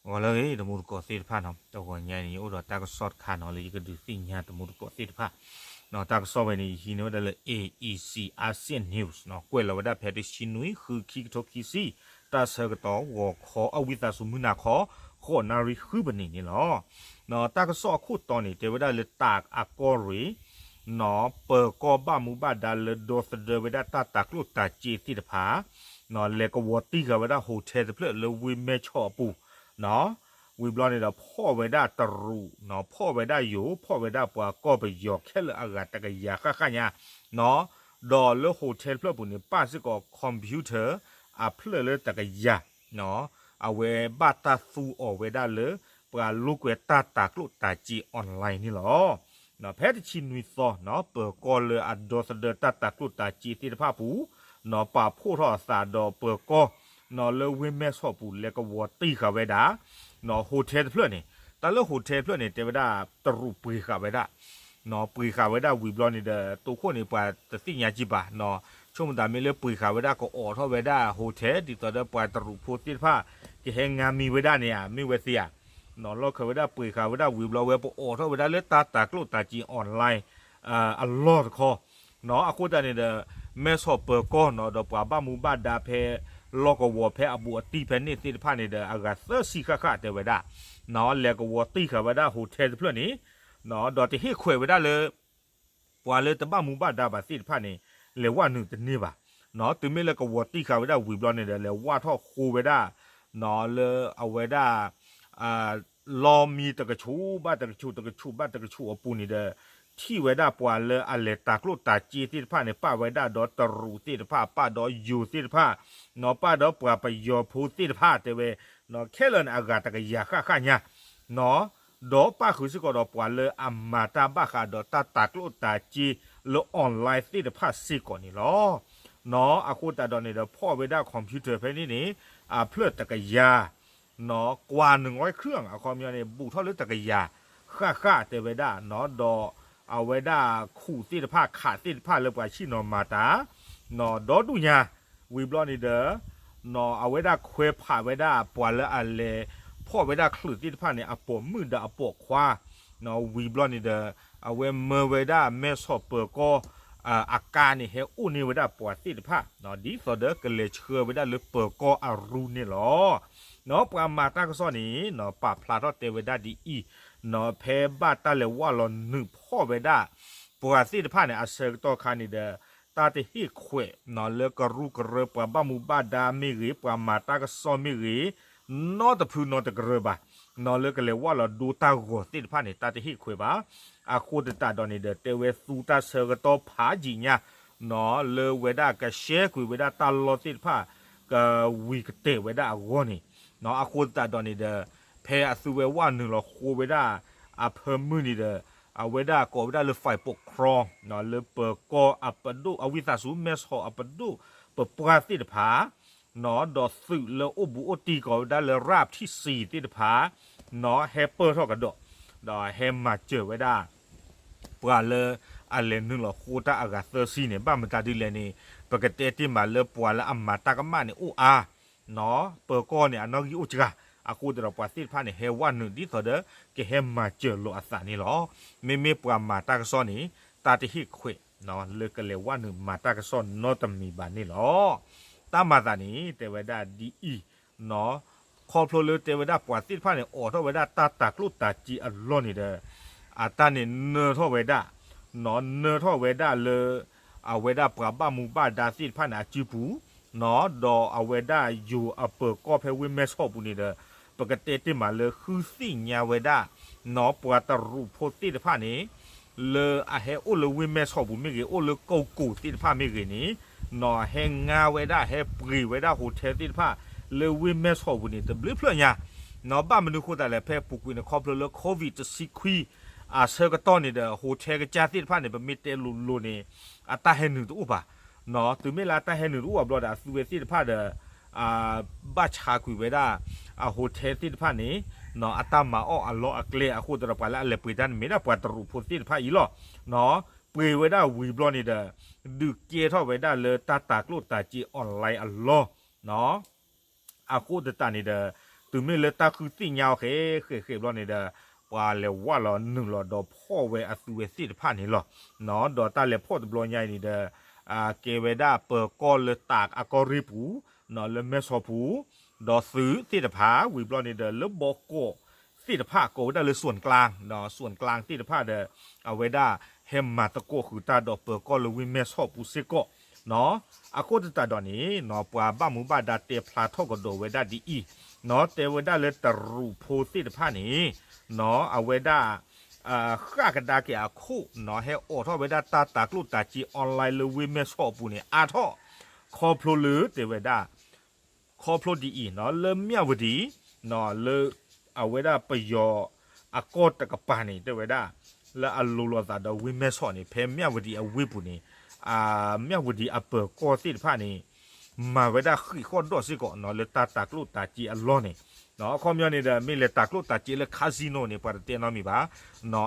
ဂီၤလၢအဂ့ၤ တံၤသကိးသ့ၣ်တဖၣ်နီၤ, တဂီၤညါအံၤန့ၣ် ယအိၣ်ဒီးတၢ်ကစီၣ်တခါနီၤ လၢယကဒုးသ့ၣ်ညါတံၤသကိးသ့ၣ်တဖၣ်နီၤ. တၢ်ကစီၣ်ဝဲန့ၣ် ယဟံးန့ၢ်ဝဲဒၣ်လၢ A E C Asian News နီၤ, ကွဲးလီၤဝဲဒၣ်ဖဲတဆံနွံ ဃု ခံကထိခံဆံ, တၢ်ဆၢကတီၢ် ဂီၤခီ အဝံသးစူၤ မုၢ်နၤခီ ဃိးနၣ်ရံၣ် ဃုပနံးန့ၣ်လီၤ. နီၤ တၢ်ကစီၣ်အခိၣ်တီန့ၣ် တဲဝဲဒၣ်လၢတၢ်အကီၢ်ရ့ၣ် နီၤ ပၢၤကီၢ်ဘၣ်မူဘၣ်ဒါလၢဒီသဒၢဝဲဒၣ်တၢ်တၤကျိၣ်တၤစ့သ့ၣ်တဖၣ် နီၤ လဲၤကဝီၤတံၢ်ဃာ်ဝဲဒၣ် hotel တဖျၢၣ်လၢဝ့ၢ်မဲၢ်ဆီးအပူၤ နီၤ, ဝံၤဘျီန့ၣ်ဒီး ဖီၣ်ဝဲဒၣ်တရူး နီၤ ဖီၣ်ဝဲဒၣ်ယိၤ ဖီၣ်ဝဲဒၣ်ပှၤကီၢ်ပယီၤခဲလၢာ်အဂၤတကယၤဃၣ်ဃၣ်ညါ နီၤ, ဒီးလၢ hotel တဖျၢၣ်ပူၤန့ၣ် ပၣ်စ့ၢ်ကီး computer အဖျၢၣ်လၢတကယၤ နီၤ, အဝဲဘၣ်တၢ်သူအီၤဝဲဒၣ်လၢ ပှၤလိာ်ကွဲတၢ်တၤကျိၣ်တၤစ့ online န့ၣ်လီၤ. နီၤ ဖဲတဆံနွံသီ နီၤ ပၢၤကီၢ်လၢအဒီသဒၢတၢ်တၤကျိၣ်တၤစ့သ့ၣ်တဖၣ်ပူၤ နီၤ ပာ်ဖှိၣ်ထီၣ်အသးဒီးပၢၤကီၢ် နီၤ လၢဝ့ၢ်မဲၢ်ဆီးပူၤ လဲၤကဝီၤတံၢ်ဃာ်ဝဲဒၣ် နီၤ hotel တဖျၢၣ်န့ၣ် တၢ်လၢ hotel တဖျၢၣ်န့ၣ် တဲဝဲဒၣ်တရူးပှ့ၤဃာ်ဝဲဒၣ် နီၤ ပှ့ၤဃာ်ဝဲဒၣ်ဝံၤဘျီန့ၣ်ဒီး တိခိၣ်န့ၣ် ပှၤတသ့ၣ်ညါကံဘၣ် နီၤ, ဆိကမိၣ်သးမ့ၢ်လၢပှ့ၤဃာ်ဝဲဒၣ် ကအိးထီၣ်ဝဲဒၣ် hotel ဒ်သိးဒီးပှၤတရူးဖိသ့ၣ်တဖၣ် ကဟဲငါမံဝဲဒၣ်န့ၣ်ဧါ မ့ၢ်ဝဲသ့ဧါ နီၤ လီၢ်ခၢးဝဲဒၣ်ပှ့ၤဃာ်ဝဲဒၣ်ဝံၤဘျီ ဝဲပအိးထီၣ်ဝဲဒၣ်လၢတၢ်တၤကျိၣ်တၤစ့ online အလီၢ်တခီ နီၤ အဃိသတးန့ၣ်ဒီး မဲၢ်ဆီးပၢၤကီၢ် နီၤ ဒီးပှၤဘၣ်မူဘၣ်ဒါဖဲ လီၢ်ကဝီၤဖဲအဘူးအတံၢ်ဖဲန့ၣ်သ့ၣ်တဖၣ်န့ၣ်ဒီး အဂၤသၢဆံဃၣ်ဃၣ်တဲဝဲဒၣ် နီၤ လဲၤကဝီၤတံၢ်ဃာ်ဝဲဒၣ် hotel တဖျၢၣ်န့ၣ် နီၤ ဒီးတဟ့ၣ်ခွဲးဝဲဒၣ်လၢ ပှၤလၢတဘၣ်မူဘၣ်ဒါဘၣ်သ့ၣ်တဖၣ်န့ၣ် လဲၤဝဲနုာ်တန့ၢ်ဘၣ် နီၤ တုၤမ့ၢ်လၢကဝီၤတံၢ်ဃာ်ဝဲဒၣ်ဝံၤဘျီန့ၣ်ဒီး လဲၤဝဲထီၣ်ဃိဝဲဒၣ် နီၤ လၢအဝဲဒၣ် လီမံတကဆူးဘၣ်တကဆူး တကဆူးဘၣ်တကဆူးအပူၤန့ၣ်ဒီး ထံၣ်ဝဲဒၣ်ပှၤလၢအလဲၤတၤကျိၣ်တၤစ့သ့ၣ်တဖၣ်န့ၣ် ပၣ်ဝဲဒၣ်ဒီးတရူးသ့ၣ်တဖၣ် ပၣ်ဒီးယိၤသ့ၣ်တဖၣ် နီၤ ပၣ်ဒီးပှၤပယီၤဖိသ့ၣ်တဖၣ်တဲဝဲ နီၤ ခဲလၢာ်န့ၣ် အဂၤတကယၤဃၣ်ဃၣ်ညါ နီၤ ဒီးပၣ်ဃုာ်စ့ၢ်ကီးဒီးပှၤလၢအမၤတၢ်ဘၣ်ဃးဒီးတၢ်တၤကျိၣ်တၤစ့လၢ online သ့ၣ်တဖၣ်စ့ၢ်ကီးန့ၣ်လီၤ. နီၤ အဃိသတးဒီးန့ၣ်ဒီး ဖီၣ်ဝဲဒၣ် computer ဖဲန့ၣ်န့ၣ် အဖျၢၣ်တကယၤ နီၤ ကွာ หนึ่งร้อยเครื่อง အခီပညီန့ၣ် ဘူးထီၣ်လၢတကယၤဃၣ်ဃၣ်တဲဝဲဒၣ် နီၤ ဒီးအဝဲဒၣ်ခူးသ့ၣ်တဖၣ် ခးသ့ၣ်တဖၣ်လၢပှၤဆ့ၣ်နီၤမၤတၢ် နီၤ ဒီဒူၣ်ညါ ဝံၤဘျီန့ၣ်ဒီး နီၤ အဝဲဒၣ်ခွဲးဖးဝဲဒၣ် ပှၤလၢအလဲၤဖီၣ်ဝဲဒၣ်ချုးသ့ၣ်တဖၣ်န့ၣ် အပိာ်မုၣ်ဒီးအပိာ်ခွါ နီၤ ဝံၤဘျီန့ၣ်ဒီး အဝဲမၢဝဲဒၣ်မဲၢ်ဆီးပၢၤကီၢ် အကါန့ၣ် ဟဲအိၣ်န့ၢ်ဝဲဒၣ်ပှၤသ့ၣ်တဖၣ် နီၤ ဒ်သိးဒီးကလဲၤဆှၢဝဲဒၣ်လၢပၢၤကီၢ်အရူန့ၣ်လီၤ. နီၤ ပှၤမၤတၢ်ကစီၣ်န့ၣ် နီၤ ပာ်ဖျါထီၣ်တဲဝဲဒၣ်ဒ်အံၤ နီၤ ဖဲဘၣ်တၢ်လဲၤဝၢ်လီၤနုာ်ဖီၣ်ဝဲဒၣ် ပှၤသ့ၣ်တဖၣ်န့ၣ် အဆၢကတီၢ်ခါန့ၣ်ဒီး တၢ်တဟ့ၣ်ခွဲး နီၤ လၢကရူၢ်ကရၢပှၤဘၣ်မူဘၣ်ဒါမ့ၢ်ဂ့ၤ ပှၤမၤတၢ်ကစီၣ်မ့ၢ်ဂ့ၤ နီတဖုနီတကရၢဘၣ် နီၤ လၢကလဲၤဝၢ်လီၤဒိတၢ်ဂီၤသ့ၣ်တဖၣ်န့ၣ် တၢ်တဟ့ၣ်ခွဲးဘၣ်. အဃိသတးဒီးန့ၣ်ဒီး တဲဝဲသူတၢ်ဆၢကတီၢ်ဖးယံာ်ညါ နီၤ လၢဝဲဒၣ်ကရှဲကွံာ်ဝဲဒၣ်တၢ်လီၢ်သ့ၣ်တဖၣ် ကဝံၤကတဲာ်ဝဲဒၣ်အဂီၢ်န့ၣ် နီၤ အဃိသတးဒီးန့ၣ်ဒီး ဖဲအသုဝဲဝၢ်နုာ်လီၤဃိဝဲဒၣ် အဖၢမုၢ်န့ၣ်ဒီး အဝဲဒၣ်ကိးဝဲဒၣ်လၢ ฝ่ายปกครอง နီၤ လၢပၢၤကီၢ်အပဒိၣ် အဝံသးစူၤ မဲၢ်ဆီးအပဒိၣ် ပပှၢ်သ့ၣ်တဖၣ် နီၤ ဒီးသုးလၢအိၣ်ဘူးအိၣ်တံၢ်ကိးဝဲဒၣ်လၢ ရၣ်ထံၣ်စံသ့ၣ်တဖၣ် နီၤ ဟဲပၢၢ်ထီၣ်ကဒီး ဒီးဟဲမၤစၢၤဝဲဒၣ် ပှၤလၢအလဲၤနုာ်လီၤဃိတၢ်အဂၤသၢဆံန့ၣ် ဘၣ်မတၤဒ်လဲၣ်န့ၣ် ပကတဲတ့ၢ်မးလၢပှၤလၢအမၤတၢ်ကမၣ်န့ၣ်အိၣ်အါ နီၤ ပၢၤကီၢ်န့ၣ် အနီၣ်ဂံၢ်အိၣ်စှၤ အဃိသတးဒီးပှၤသ့ၣ်တဖၣ်န့ၣ် ဟဲဝၢ်နုာ်ဒ်သိးဒီး ကဟဲမၤစၢၤလိာ်အသးန့ၣ်လီၤ. မ့မ့ၢ်ပှၤမၤတၢ်ကစီၣ်န့ၣ် တၢ်တဟ့ၣ်ခွဲး နီၤ လၢကလဲၤဝၢ်နုာ်မၤတၢ်ကစီၣ်နီတမံၤဘၣ်န့ၣ်လီၤ. တၢ်မၤသးန့ၣ် တဲဝဲဒၣ်ဒ်အံၤ နီၤ ခီဖျိလၢတဲဝဲဒၣ်ပှၤသ့ၣ်တဖၣ်န့ၣ် အိးထီၣ်ဝဲဒၣ်တၢ်တၤကျိၣ်တၤစ့အလီၢ်န့ၣ်ဒီး အတၢ်န့ၣ်နၢထီၣ်ဝဲဒၣ် နီၤ နၢထီၣ်ဝဲဒၣ်လၢ အဝဲဒၣ်ပှၤဘၣ်မူဘၣ်ဒါသ့ၣ်တဖၣ်န့ၣ် အစုပူၤ နီၤ ဒီးအဝဲဒၣ်ယိၤအပၢၤကီၢ်ဖဲဝ့ၢ်မဲၢ်ဆီးပူၤန့ၣ်ဒီး ပကတဲတ့ၢ်မးလၢဃုသ့ၣ်ညါဝဲဒၣ် နီၤ ပှၤတရူးဖိသ့ၣ်တဖၣ်န့ၣ် လၢအဟဲအိၣ်လၢဝ့ၢ်မဲၢ်ဆီးပူၤမ့ၢ်ဂ့ၤ အိၣ်လၢကိၢ်ကိၢ်သ့ၣ်တဖၣ်မ့ၢ်ဂ့ၤန့ၣ် နီၤ ဟဲငါဝဲဒၣ် ဟဲပှ့ၤဝဲဒၣ် hotel သ့ၣ်တဖၣ် လၢဝ့ၢ်မဲၢ်ဆီးပူၤန့ၣ် တဘျုးဖျၢၣ်ညါ နီၤ ဘၣ်မနုၤဃိသတးလဲၣ် ဖဲပူၤကွံာ်န့ၣ် ခီဖျိလၢ COVID တဆံခွံ အဆၢကတီၢ်န့ၣ်ဒီး hotel ကစၢ်သ့ၣ်တဖၣ်န့ၣ် ပမ့ၢ်တဲလိၤလိၤန့ၣ် အတၢ်ဟဲနုာ်တအိၣ်ဘၣ် နီၤ တုၤမ့ၢ်လၢအတၢ်ဟဲနုာ်တအိၣ်ဘၣ်ဘျီဒီး အသုဝဲသ့ၣ်တဖၣ်ဒီး ဘၣ်ဆါကွံာ်ဝဲဒၣ် အ hotel သ့ၣ်တဖၣ်န့ၣ် နီၤ အတၢ်မၤအီၣ်အလီၢ်အကျဲ အဃိသတးဒီး ပှၤလၢအလဲၤပှ့ၤတၢ်န့ၣ်မ့ၢ်ဒၣ်ပှၤတရူးဖိသ့ၣ်တဖၣ်အံၤလီၤ နီၤ ပှ့ၤဝဲဒၣ်ဝံၤဘျီန့ၣ်ဒီး ဒုးကဲထီၣ်ဝဲဒၣ်လၢတၢ်တၤကျိၣ်တၤစ့ online အလီၢ် နီၤ အဃိသတးန့ၣ်ဒီး တုၤမ့ၢ်လၢတၢ်ဃုသ့ၣ်ညါအီၤဃဲးဃဲးဃဲးဘျီန့ၣ်ဒီး ပှၤလဲၤဝၢ်လီၤနုာ်လီၤဒီးဖီၣ်ဝဲအသုဝဲသ့ၣ်တဖၣ်န့ၣ်လီၤ. ဒီးတၢ်လဲၤဖီၣ်တဘျီညါအံၤန့ၣ်ဒီး ကဲဝဲဒၣ်ပၢၤကီၢ်လၢတၢ်အကီၢ်ရ့ၣ်ပူၤ လၢမဲၢ်ဆီးပူၤ ဒီးသုးသ့ၣ်တဖၣ် ဝံၤဘျီန့ၣ်ဒီး လၢဘီကီးသ့ၣ်တဖၣ် ကိးဝဲဒၣ်လၢ စွန်ကျါ စွန်ကျါသ့ၣ်တဖၣ်ဒီး အဝဲဒၣ်ဟဲမၤသကိးဃုာ်တၢ်ဒီးပၢၤကီၢ်လၢဝ့ၢ်မဲၢ်ဆီးပူၤစ့ၢ်ကီး အဃိသတးဒီးန့ၣ် ပှၤဘၣ်မူဘၣ်ဒါတဲဖျါထီၣ်ကဒီးဝဲဒၣ်ဒ်အံၤ တဲဝဲဒၣ်လၢတရူးဖိသ့ၣ်တဖၣ်န့ၣ် အဝဲဒၣ် ဃၣ်ကဒါက့ၤအခိၣ် ဟဲအိးထီၣ်ဝဲဒၣ်တၢ်တၤကျိၣ်တၤစ့ online လၢဝ့ၢ်မဲၢ်ဆီးအပူၤန့ၣ် အါထီၣ် ခီဖျိလၢတဲဝဲဒၣ် ခီဖျိဒ်အံၤ လၢမၠၣ်ဝတံၤ လၢအဝဲဒၣ်ပယီၤအကီၢ်တကပၤန့ၣ် တဲဝဲဒၣ် လၢအလိၤလိာ်သးဒီးဝ့ၢ်မဲၢ်ဆီးန့ၣ် ဖဲမၠၣ်ဝတံၤအဝ့ၢ်ပူၤန့ၣ် မၠၣ်ဝတံၤအပၢၤကီၢ်သ့ၣ်တဖၣ်န့ၣ် မၤဝဲဒၣ်ဃံးဃီၣ်ဒီၣ်စ့ၢ်ကီး လၢတၢ်တၤကျိၣ်တၤစ့အလီၢ်န့ၣ် အခီပညီန့ၣ်ဒီး မ့ၢ်လဲၤတၤကျိၣ်တၤစ့လၢ casino န့ၣ် ပှၤတတဲနီတမံၤဘၣ်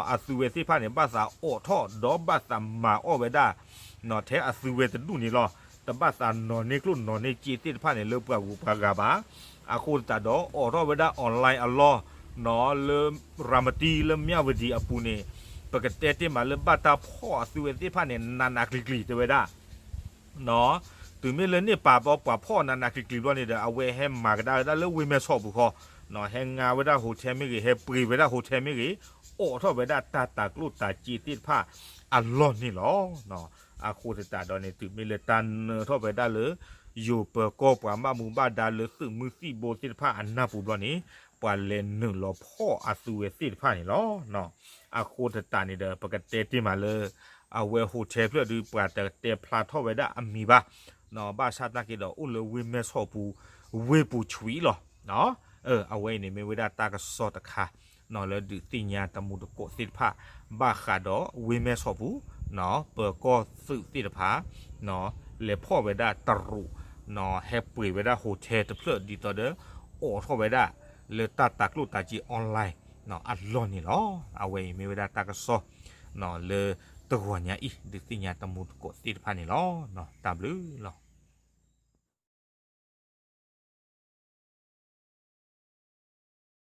အသုဝဲသ့ၣ်တဖၣ်န့ၣ် ဘၣ်သးအိးထီၣ်ဒီးဘၣ်သးမၤအီၣ်ဝဲဒၣ် ထဲအသုဝဲတဒူၣ်န့ၣ်လီၤ. တဘၣ်သးနီၢ်န့ၢ်ကျိၣ်နီၢ်န့ၢ်စ့သ့ၣ်တဖၣ်န့ၣ် လၢပှၤဂုၤပှၤဂၤဘၣ်. အဃိသတးဒီး အိးထီၣ်ဝဲဒၣ် online အလီၢ် လၢရၤမတံ လၢမၠၣ်ဝတံၤအပူၤန့ၣ် ပကတဲတ့ၢ်မးလၢဘၣ်တၢ်ဖီၣ်အသုဝဲသ့ၣ်တဖၣ်န့ၣ် နးနးကျံၤကျံၤတဲဝဲဒၣ် တုၤမ့ၢ်လၢန့ၣ်ပာ်ဘီပှၤဖီၣ်နးနးကျံၤကျံၤဘျီန့ၣ်ဒီး အဝဲဟဲမၤကဒါဝဲဒၣ်လၢဝ့ၢ်မဲၢ်ဆီးပူၤဃီ ဟဲငါဝဲဒၣ် hotel မ့ၢ်ဂ့ၤ ဟဲပှ့ၤဝဲဒၣ် hotel မ့ၢ်ဂ့ၤ အိးထီၣ်ဝဲဒၣ်တၢ်တၤကျိၣ်တၤစ့သ့ၣ်တဖၣ်အလီၢ်န့ၣ်လီၤ. အဃိသတးဒီးန့ၣ် တုၤမ့ၢ်လၢတၢ်နၢထီၣ်ဝဲဒၣ်လၢ ယိၤပၢၤကီၢ်ပှၤဘၣ်မူဘၣ်ဒါလၢသုးမုၢ်သံၣ်ဘိသ့ၣ်တဖၣ်အနၢ်ပူၤဘျီန့ၣ် ပှၤလဲၤနုာ်လီၤဖီၣ်အသုဝဲသ့ၣ်တဖၣ်န့ၣ်လီၤ. အဃိသတးန့ၣ်ဒီး ပကတဲတ့ၢ်မးလၢ အဝဲ hotel ဖျၢၣ်ဒုး ပှၤတတဲဖျါထီၣ်ဝဲဒၣ်အမံၤဘၣ် ဘၣ်ဆၣ်သနာ်က့ဒီး အိၣ်လၢဝ့ၢ်မဲၢ်ဆီးပူၤ ဝ့ၢ်ပူၤဆှံလီၤ. အဝဲအံၤန့ၣ်မ့ၢ်ဝဲဒၣ်တၢ်ကစီၣ်တခါ လၢဒုးသ့ၣ်ညါတမူတကိးသ့ၣ်တဖၣ် ဘၣ်ဃးဒီးဝ့ၢ်မဲၢ်ဆီးပူၤ ပၢၤကီၢ်သုးသ့ၣ်တဖၣ် လဲၤဖီၣ်ဝဲဒၣ်တရူး ဟဲပှ့ၤဝဲဒၣ် hotel တဖျၢၣ်ဒ်သိးဒီး အိးထီၣ်ဝဲဒၣ် လၢတၢ်တၤကျိၣ်တၤစ့ online အလီၢ်န့ၣ်လီၤ. အဝဲအံၤမ့ၢ်ဝဲဒၣ်တၢ်ကစီၣ် လၢတဂီၤညါအံၤ ဒုးသ့ၣ်ညါတမူတကိးသ့ၣ်တဖၣ်န့ၣ်လီၤ. တၢ်ဘျုးလီၤ.